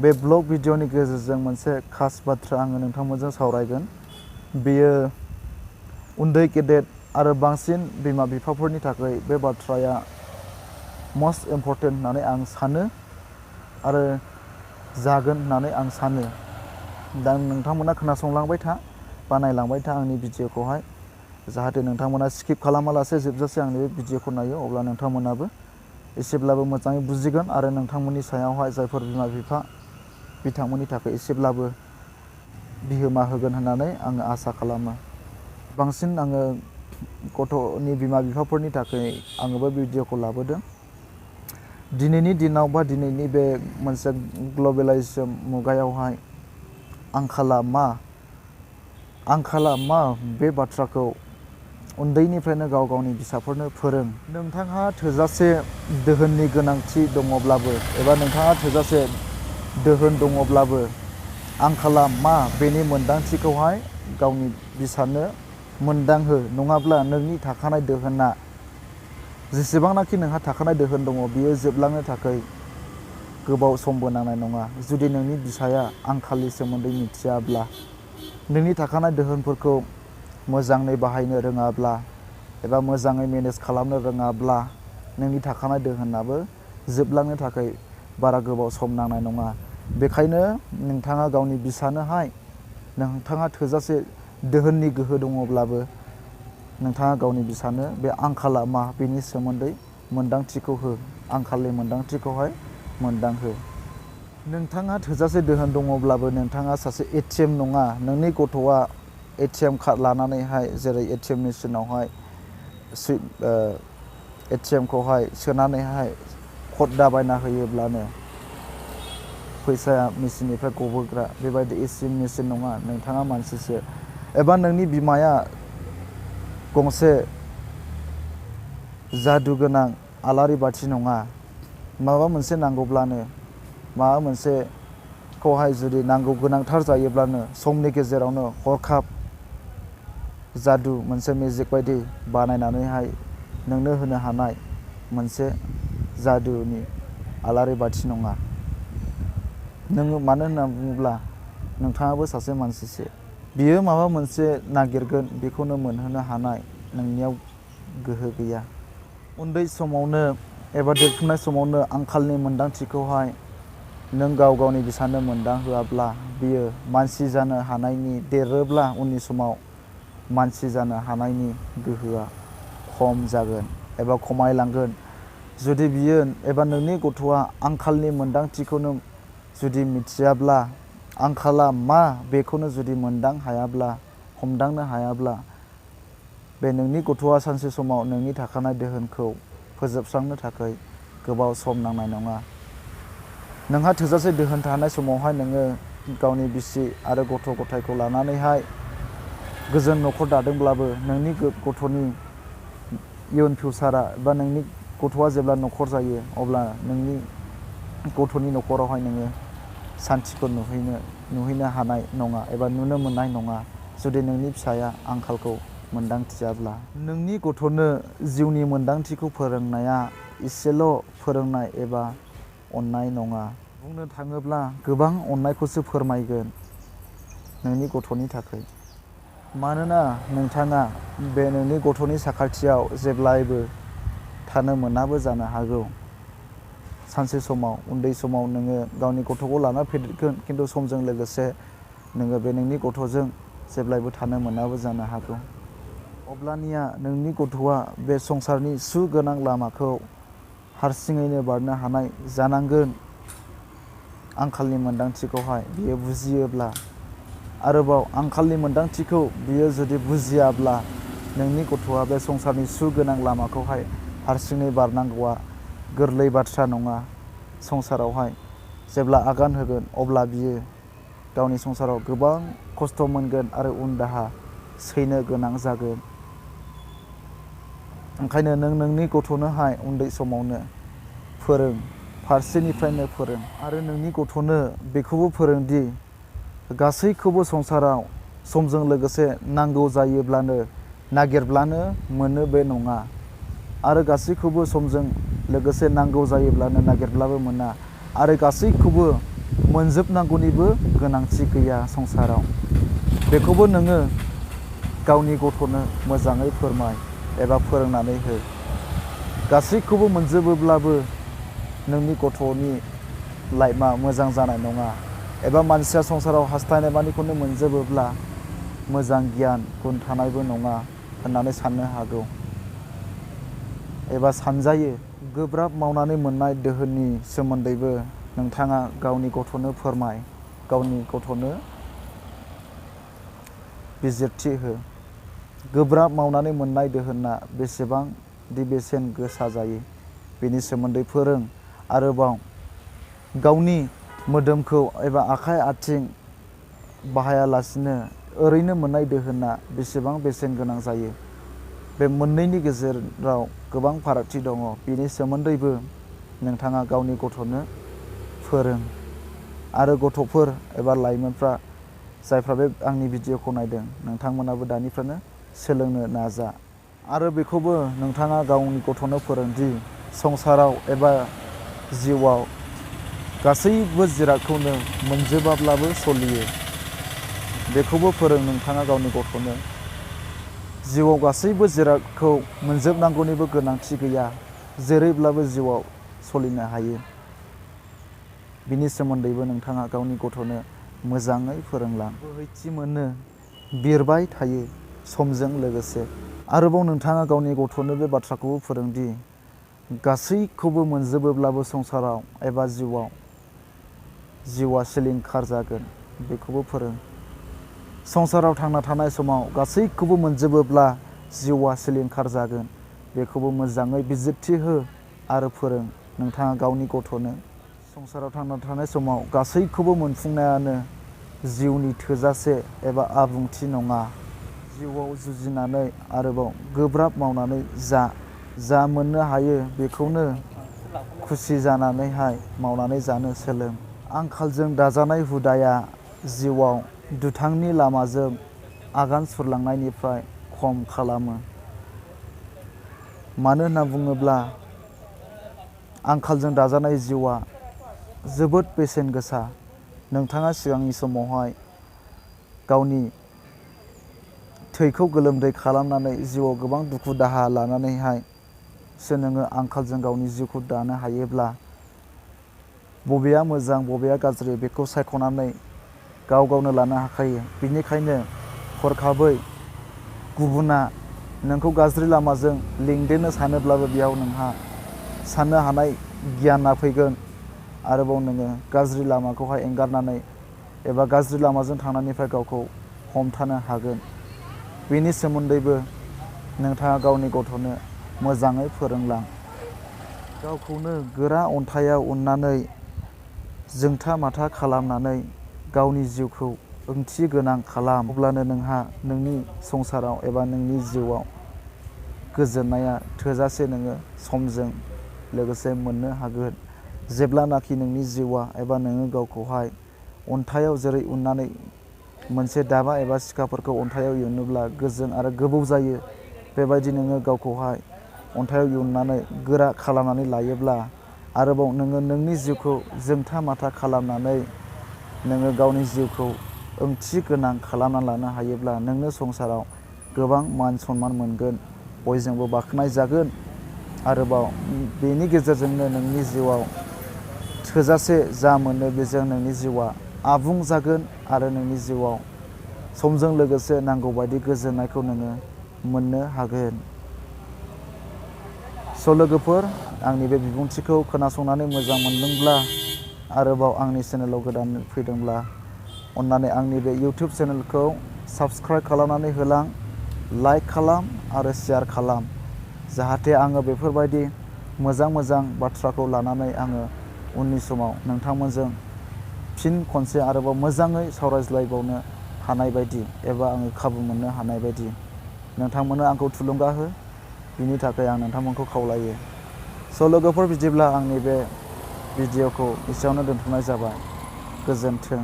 बे ब्लग भिडिअनि गेजेरजों मोनसे खास बाथ्रा आङो नोंथांमोनजों सावरायगोन। बेयो उन्दै गेदेर आरो बांसिन बिमा बिफाफोरनि थाखाय बे बाथ्राया मस्ट इम्परटेन्ट होननानै आं सानो आरो जागोन होननानै आं सानो। दा नोंथांमोना खोनासंलांबाय था बा नायलांबाय था आंनि भिडिअखौहाय, जाहाथे नोंथांमोना स्किप खालामालासे जोबजासे आंनि बे भिडिअखौ नायो, अब्ला नोंथांमोनाबो एसेब्लाबो मोजाङै बुजिगोन आरो नोंथांमोननि सायावहाय जायफोर बिमा बिफा बिथांमोननि थाखाय एसेब्लाबो बिहोमा होगोन होननानै आङो आसा खालामो। बांसिन आङो गथ'नि बिमा बिफाफोरनि थाखाय आङो बे भिडिअखौ लाबोदों। दिनैनि दिनाव बा दिनैनि बे मोनसे ग्लबेलाइजेसन मुगायावहाय आंखाला मा बे बाथ्राखौ उन्दैनिफ्रायनो गाव गावनि फिसाफोरनो फोरों। नोंथांहा थोजासे दोहोननि गोनांथि दङब्लाबो एबा नोंथाङा थोजासे दोहोन दङब्लाबो आंखाला मा बेनि मोन्दांथिखौहाय गावनि फिसानो मोनदांहो। नङाब्ला नोंनि थाखानाय दोहोना, जेसेबांनाखि नोंहा थाखानाय दोहोन दङ, बियो जोबलांनो थाखाय गोबाव समबो नांनाय नङा। जुदि नोंनि फिसाया आंखालनि सोमोन्दै मिथियाब्ला, नोंनि थाखानाय दोहोनफोरखौ मोजाङै बाहायनो रोङाब्ला एबा मोजाङै मेनेज खालामनो रोङाब्ला, नोंनि थाखानाय दोहोनाबो जोबलांनो थाखाय बारा गोबाव सम नांनाय नङा। बेखायनो नोंथाङा गावनि फिसानोहाय, नोंथाङा थोजासे दोहोननि गोहो दङब्लाबो नोंथाङा गावनि फिसानो बे आंखाला मा बेनि सोमोन्दै मोन्दांथिखौ हो, आंखालनि मोन्दांथिखौहाय मोनदांहो। नोंथाङा थोजासे दोहोन दङब्लाबो नोंथाङा सासे एटिएम नङा। नोंनि गथ'आ एटिएम कार्ड लानानैहाय, जेरै एटिएम मेसिनावहाय एटिएमखौहाय सोनानैहाय कड दाबायना होयोब्लानो फैसाया मेसिननिफ्राय गबोग्रा, बेबायदि एटिएम मेसिन नङा। नोंथाङा मानसिसो। एबा नोंनि बिमाया गंसे जादु गोनां आलारि बाथि नङा। माबा मोनसे नांगौब्लानो, माबा मोनसेखौहाय जुदि नांगौ गोनांथार जायोब्लानो समनि गेजेरावनो हरखाब जादु मोनसे मेजिक बायदि बानायनानैहाय नोंनो होनो हानाय मोनसे जादुनि आलारि बाथि नङा। नोङो मानो होनना बुङोब्ला नोंथाङाबो सासे मानसिसो। बियो माबा मोनसे नागिरगोन, बेखौनो मोनहोनो हानाय नोंनियाव गोहो गैया। उन्दै समावनो एबा देरफुनाय समावनो आंखालनि मोन्दांथिखौहाय नों गाव गावनि फिसानो मोनदांहोआब्ला, बियो मानसि जानो हानायनि, देरोब्ला उननि समाव मानसि जानो हानायनि गोहोआ खम जागोन एबा खमायलांगोन। जुदि बियो एबा नोंनि गथ'आ आंखालनि मोन्दांथिखौनो जुदि मिथियाब्ला, आंखाला मा बेखौनो जुदि हमदांनो हायाब्ला, बे नोंनि गथ'आ सानसे समाव नोंनि थाखानाय दोहोनखौ फोजोबस्रांनो थाखाय गोबाव सम नांनाय नङा। नोंहा थोजासे दोहोन थानाय समावहाय नोङो गावनि बिसि आरो गथ' गथायखौ लानानैहाय गोजोन न'खर दादोंब्लाबो, नोंनि गथ'नि इयुन फिउचारा बा नोंनि गथ'आ जेब्ला न'खर जायो, अब्ला नोंनि गथ'नि न'खरावहाय नोङो सान्थिखौ नुहैनो हानाय नङा एबा नुनो मोननाय नङा, जुदि नोंनि फिसाया आंखालखौ मोन्दांथियाब्ला। नोंनि गथ'नो जिउनि मोन्दांथिखौ फोरोंनाया एसेल' फोरोंनाय एबा अननाय नङा। बुंनो थाङोब्ला गोबां अननायखौसो फोरमायगोन नोंनि गथ'नि थाखाय। मानोना नोंथाङा बे नोंनि गथ'नि साखाथियाव जेब्लायबो थानो मोनाबो जानो हागौ। सानसे समाव, उन्दै समाव नोङो गावनि गथ'खौ लाना फेदेरगोन, खिन्थु समजों लोगोसे नोङो बे नोंनि गथ'जों जेब्लायबो थानो मोनाबो जानो हागौ। अब्लानिया नोंनि गथ'आ बे संसारनि सुगोनां लामाखौ हारसिङैनो बारनो हानाय जानांगोन। आंखालनि मोन्दांथिखौहाय बियो बुजियोब्ला, आरोबाव आंखालनि मोन्दांथिखौ बियो जुदि बुजियाब्ला, नोंनि गथ'आ बे संसारनि सुगोनां लामाखौहाय हारसिङै बारनांगौआ गोरलै बाथ्रा नङा। संसारावहाय जेब्ला आगान होगोन, अब्ला बियो गावनि संसाराव गोबां खस्थ' मोनगोन आरो उन दाहा सैनो गोनां जागोन। ओंखायनो नों नोंनि गथ'नोहाय उन्दै समावनो फोरों, फारसेनिफ्रायनो फोरों। आरो नोंनि गथ'नो बेखौबो फोरोंदि गासैखौबो संसाराव समजों लोगोसे नांगौ जायोब्लानो, नागिरब्लानो मोनो बे नङा। आरो गासैखौबो समजों लोगोसे नांगौ जायोब्लानो नागिरब्लाबो मोना। आरो गासैखौबो मोनजोबनांगौनिबो गोनांथि गैया संसाराव। बेखौबो नोङो गावनि गथ'नो मोजाङै फोरमाय एबा फोरोंनानै हो। गासैखौबो मोनजोबोब्लाबो नोंनि गथ'नि लाइफआ मोजां जानाय नङा, एबा मानसिया संसाराव हास्थायनाय मानिखौनो मोनजोबोब्ला मोजां गियान गुन थानायबो नङा होननानै साननो हागौ एबा सानजायो। गोब्राब मावनानै मोननाय दोहोननि सोमोन्दैबो नोंथाङा गावनि गथ'नो फोरमाय, गावनि गथ'नो बिजिरथि हो। गोब्राब मावनानै मोननाय दोहोना बेसेबां दि बेसेन गोसा जायो बेनि सोमोन्दै फोरों। आरोबाव गावनि मोदोमखौ एबा आखाइ आथिं बाहायालासिनो ओरैनो मोननाय दोहोना बेसेबां बेसेन गोनां जायो, बे मोननैनि गेजेराव गोबां फारागथि दङ। बेनि सोमोन्दैबो नोंथाङा गावनि गथ'नो फोरों। आरो गथ'फोर एबा लाइमोनफ्रा जायफ्रा बे आंनि भिडिअखौ नायदों, नोंथांमोनाबो दानिफ्रायनो सोलोंनो नाजा। आरो बेखौबो नोंथाङा गावनि गथ'नो फोरोंदि संसाराव एबा जिउआव गासैबो जिरादखौनो मोनजोबाब्लाबो सोलियो। बेखौबो फोरों नोंथाङा गावनि गथ'नो। जिउआव गासैबो जिरादखौ मोनजोबनांगौनिबो गोनांथि गैया, जेरैब्लाबो जिउआव सोलिनो हायो। बिनि सोमोन्दैबो नोंथाङा गावनि गथ'नो मोजाङै फोरोंलां। बोहैथि मोनो, बिरबाय थायो समजों लोगोसे। आरोबाव नोंथाङा गावनि गथ'नो बे बाथ्राखौबो फोरोंदि गासैखौबो मोनजोबोब्लाबो संसाराव एबा जिउआ सिलिंखार जागोन। बेखौबो फोरों। संसाराव थांना थानाय समाव गासैखौबो मोनजोबोब्ला जिउआ सिलिंखार जागोन। बेखौबो मोजाङै बिजिरथि हो आरो फोरों नोंथाङा गावनि गथ'नो। संसाराव थांना थानाय समाव गासैखौबो मोनफुंनायानो जिउनि थोजासे एबा आबुंथि नङा। जिउआव जुजिनानै आरोबाव गोब्राब मावनानै जा मोननो हायो बेखौनो खुसि जानानैहाय मावनानै जानो सोलों। आंखालजों दाजानाय हुदाया जिउआव दुथांनि लामाजों आगान सुरलांनायनिफ्राय खम खालामो। मानो होनना बुङोब्ला आंखालजों दाजानाय जिउआ जोबोद बेसेन गोसा। नोंथाङा सिगांनि समावहाय गावनि थैखौ गोलोमदै खालामनानै जिउआव गोबां दुखु दाहा लानानैहायसो नोङो आंखालजों गावनि जिउखौ दानो हायोब्ला बबेया मोजां बबेया गाज्रि बेखौ सायख'नानै गावनो लानो हाखायो। बिनिखायनो हरखाबै गुबुना नोंखौ गाज्रि लामाजों लिंदेरनो सानोब्लाबो बेयाव नोंहा साननो हानाय गियाना फैगोन। आरोबाव नोङो गाज्रि लामाखौहाय एंगारनानै एबा गाज्रि लामाजों थांनायनिफ्राय गावखौ हमथानो हागोन। बेनि सोमोन्दैबो नोंथाङा गावनि गथ'नो मोजाङै फोरोंलां। गावखौनो गोरा अन्थाइआव उननानै जोंथा माथा खालामनानै गावनि जिउखौ ओंथि गोनां खालाम। अब्लानो नोंहा नोंनि संसाराव एबा नोंनि जिउआव गोजोननाया थोजासे नोङो समजों लोगोसे मोननो हागोन। जेब्लानाखि नोंनि जिउआ एबा नोङो गावखौहाय अन्थाइआव जेरै उननानै मोनसे दाबा एबा सिखाफोरखौ अन्थाइआव इयुनोब्ला गोजों आरो गोबौ जायो, बेबायदि नोङो गावखौहाय अन्थाइआव इयुननानै गोरा खालामनानै लायोब्ला आरोबाव नोङो नोंनि जिउखौ जोंथा माथा खालामनानै नोङो गावनि जिउखौ ओंथि गोनां खालामना लानो हायोब्ला नोंनो संसाराव गोबां मान सनमान मोनगोन, बयजोंबो बाख्नाय जागोन। आरोबाव बेनि गेजेरजोंनो नोंनि जिउआव थोजासे जा मोनो बेजों नोंनि जिउआ आबुं जागोन आरो नोंनि जिउआव समजों लोगोसे नांगौबायदि गोजोननायखौ नोङो मोननो हागोन। लोगोफोर, आंनि बे बिबुंथिखौ खोनासंनानै मोजां मोनदोंब्ला आरोबाव आंनि चेनेलाव गोदान फैदोंब्ला अन्नानै आंनि बे इउटिउब चेनेलखौ साबस्क्राइब खालामनानै होलां, लाइक खालाम आरो शेयार खालाम, जाहाथे आङो बेफोरबायदि मोजां बाथ्राखौ लानानै आङो उननि समाव नोंथांमोनजों फिन खनसे आरोबाव मोजाङै सावरायज्लायबावनो हानाय बायदि एबा आङो खाबु मोननो हानाय बायदि नोंथांमोननो आंखौ थुलुंगा हो। बिनि थाखाय आं नोंथांमोनखौ खावलायो। लोगोफोर, बिदिब्ला आंनि बे भिडिअखौ एसेयावनो दोनथ'नाय जाबाय। गोजोन्थों।